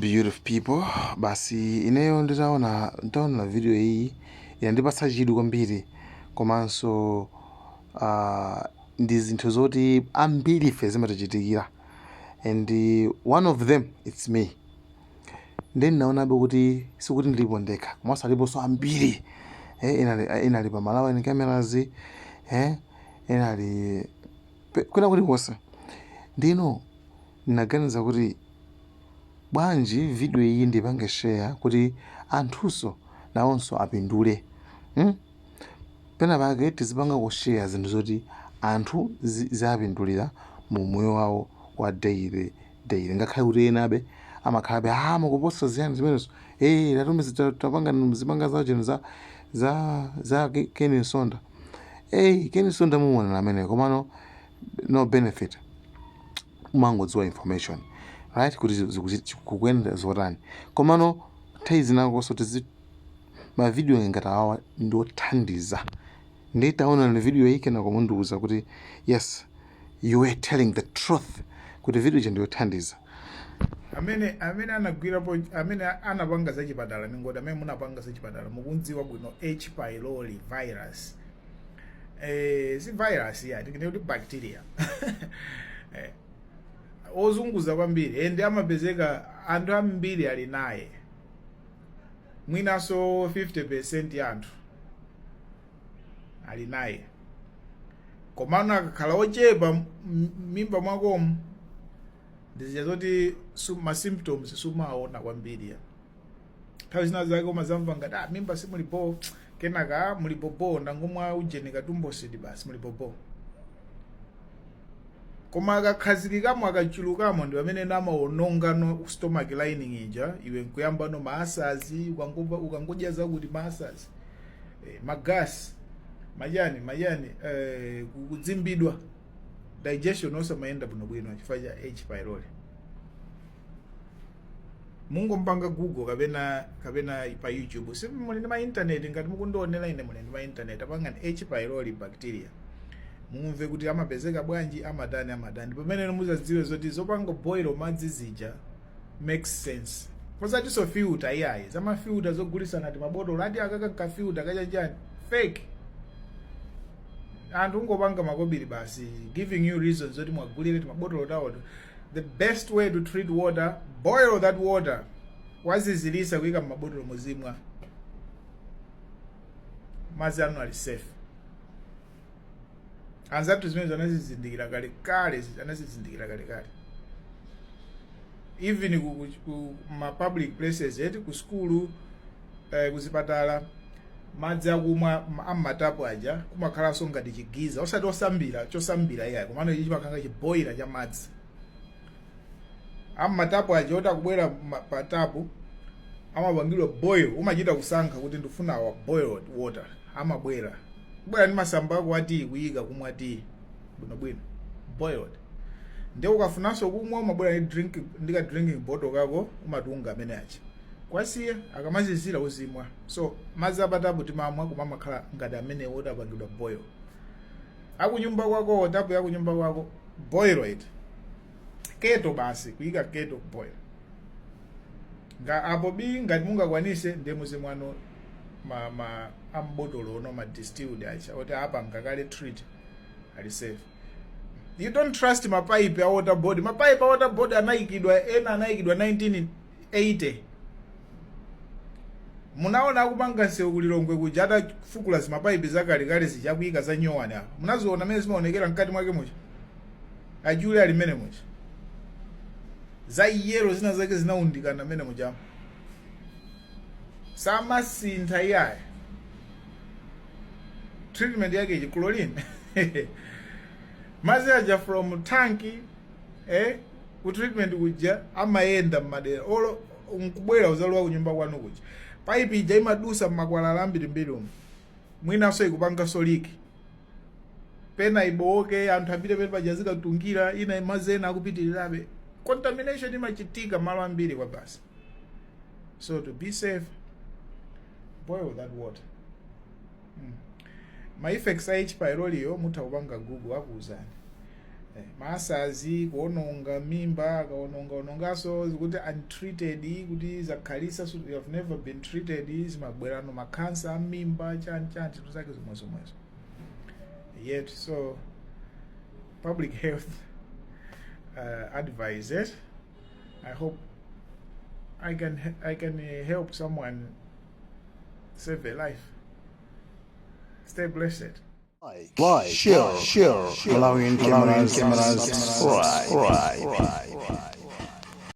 Beautiful people, basi ineyo nditaona video iyi yandipatsa chidwi kwambiri, komanso ndi zinthu zoti ambiri ife zimatichitikira, and one of them, it's me. Then naonabe kuti sikuti ndilipo ndekha, komanso aliponso ambiri, inali pa Malawi Cameras, inali kwina kulikonse. Ndino ndinaganiza kuti bwanji video iyi ndipange share kuti anthunso nawonso apindule, Pena pake tizipanga kushare zinthu zoti anthu zapindulira mu moyo wawo wa daily daily, ngakhale kuti enabe amakhalabe, ah, mukuposta ziyani zimenezo, tatumiza, tapanga zipanga zachino za Ken Msonda. Ken Msonda mumuonera amene, komano no benefit, umangodziwa information, right, kuti kukuyenda zotani. Komano nthawi zinakonso tizi mavidiyo ngati awawa ndiothandiza. Nditaona ni video iyi, kenako mundiuza kuti yes, you were telling the truth, kuti video ija ndiyothandiza. Amene anagwirapo, amene anapanga zachipatala, ningoti amene munapanga zachipatala mukundziwa bwino H pylori virus. Si virus ya, tinene kuti bacteria ozunguza kwambiri, ende amapezeka anthu ambiri ali naye, mwinanso 50% ya anthu ali naye. Komano akakhala ochepa m'mimba mwakomu, ndizija zoti ma symptoms sumaona kwambiri ya. Nthawi zina zake umazamva ngati, ah, mimba simuli bo, kenaka, ah, muli bobo, ndangomwa ujeni katumbosidi, basi muli bobo. Koma akakhazikikamo, akachulukamo, ndi pamene amaononga no stomach lining ija, iwe nkuyamba no ma ulcers, ukangodya zakuti ma ulcers, ma gas, majani majani, kudzimbidwa, digestion osamayenda bwinobwino chifukwa cha H pylori. Mungompanga Google kapena pa YouTube, si muli ndi ma internet? Ngati mukundionera ine, muli ndi ma internet, apangani H pylori bacteria, mumve kuti amapezeka bwanji, amatani, amatani. Pamene muzadziwe zoti zopanga boil madzi zija makes sense, posatinso filter iyayi, zama filter zogulisana ti mabotolo ati akaka nka filter kachanjani, fake. Anthu ungopanga makobiri basi, giving you reasons zoti mwagulire timabotolo tawo. The best way to treat water, boil that water, wazizilisa, kuyika mmabotolo, muzimwa madzi anu ali safe. Anzathu zimene anazizindikira kale kale, anazizindikira kale kale. Even ku ma public places eti, ku skulu, kuzipatala, madzi akumwa am'matapu aja kumakhalanso ngati chi geyser, osati osambira, chosambira iyayi, komano ichi chimakhala chiboiler cha madzi am'matapu aja oti akubwera pa tapu, amapangidwa boil. Umachita kusankha kuti ndifuna wa boiled water, amabwera kubwera ndi masamba ako a tea, kuyika, kumwa tea bwinobwino, boiled. Ndiye ukafunanso kumwa, umabwera ndi drink, ndi ka drinking bottle kako, umatunga amene aja, kwasiya, akamazizira uzimwa. So madzi apatapu timamwa, koma amakhala ngati amene oti apangidwa boil. Akunyumba kwako, tapu yakunyumba kwako, boil it, kettle basi, kuyika kettle, boil. Nga apo bi, ngati mungakwanise, ndiye muzimwano ma ambotolo ono, ma distilled aja oti apanga kale treat, ali safe. You don't trust mapaipi a Water Board. Mapaipi a Water Board anayikidwa, ena anayikidwa 1980. Munaona akupanga nsewu kulilongwe kuja, atafukula zimapaipi zakalekale zija, akuyika za nyowani apa, munaziona mmene zimaonekera mkati mwake muja? Achule ali mmene muja, za yellow zina zake zinaundikana mmene muja, samasintha iyayi. Treatment yake ichi, chlorine, madzi aja from tank, ku treatment kuja, amayenda mmadera olo nkubwera uzalowa kunyumba kwanu kuja. Pipe ija imadusa mmakwalala ambirimbiri umu, mwinanso ikupanganso leak, pena ibowoke, anthu apite pene paja zikatungira ina, madzi ena akupitirirabe. Contamination imachitika malo ambiri kwa basi. So to be safe, boil that water. Ma effects a H pylori yo mutha kupanga Google, akuuzani. Ma ulcers, kuononga mimba, akaononga onongaso kuti untreated, kuti zakhalisa, so you have never been treated, zimabwerano makhansa amimba, chani chani, zinthu zake zomwe zomwezo yet. So public health advices, I hope I can help someone save a life. Stay blessed. Like, share, share, Malawian cameras, subscribe.